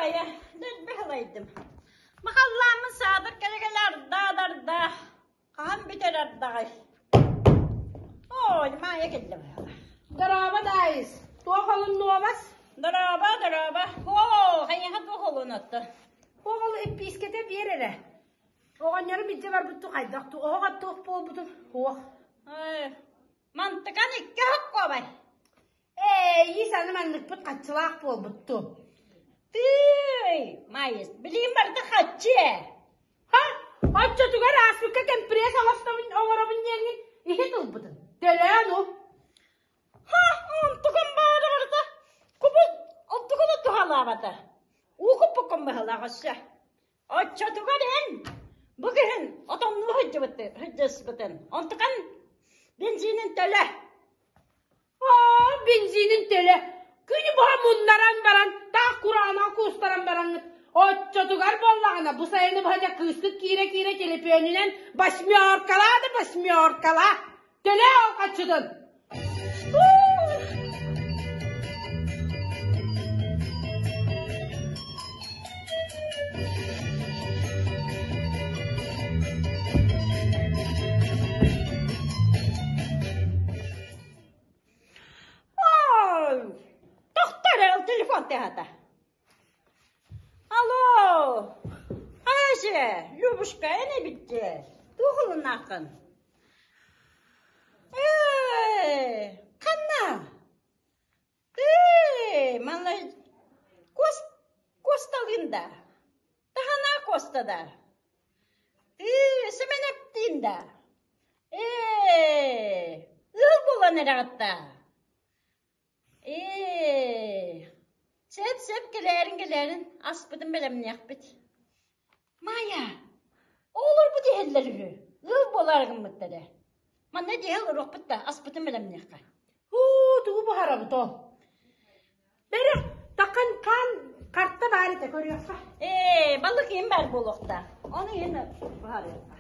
Маайа, дэлби халайдым. Махаллааммын саатар кэлэ-кэлэ ардаа-дарда. Хаһан бүтэр ардаҕай? Ой, Маайа кэллэ быһыылаах. Дорообо, Даайыс. Туох олуннуобас? Дорообо, дорообо. Оо, хайыһа туох олунотто? Оҕол иппиискэтэ биэр эрэ. Оҕонньорум илдьэ барбыттуу хайдах туу, оһох аттуох буолбутун суох. Мантыкан икки оһох Ээ, аны манныкпыт хаччылаах буолбутту. Тыый, Маайыс, билигин барыта хаччы ээ. Ха, оччотугар ааспыкка кэмпириэс оҥостобун оҥоробун диэҥҥин иһит ылбытын. Төлөөн ул. Ха, онтукум баара барыта. Кубут онтукуну туһалаабата. Уу куппуккун быһалаах өссө. Оччотугар эн бу күһүн отоннуу сылдьыбытын, онтукан бензинин төлө. Аа, бензинин төлө. Күнү быһа муннаран баран, таах кураанах куустаран бараҥҥыт. Оччотугар буоллаҕына, бу сайыны быһа дьэ кыыскыт киирэ-киирэ телепүөнүнэн восьмеркалаа да восьмеркалаа. Төлөө ол хаччытын. Тохтор ол телефон тыаһата. Алло, Ася, Любушка, эн эбиттэр. Туох ылынааххын? Ээ, ханна? Ээ, манна Косталыын да? Таһанаа Коста да? Тыы, Сэмэнэптиин да? Ээ, ыал буолан эрэҕит да? Ээ, сөп-сөп кэлээрин-кэлээрин аспытын бэлэмниэхпит. Маайа, оҕолорбут иһэллэр үһү, ыал буолаары гыммыттар ээ. Манна дьиэ олоруохпут да, аспытын бэлэмниэххэ. Һуу, тугу буһарабыт ол? Бэрэ, такан хаан карта баар этэ көрүөххэ. Ээ, балык иһин баар буолуохтаах. Ону иһин буһарыахха.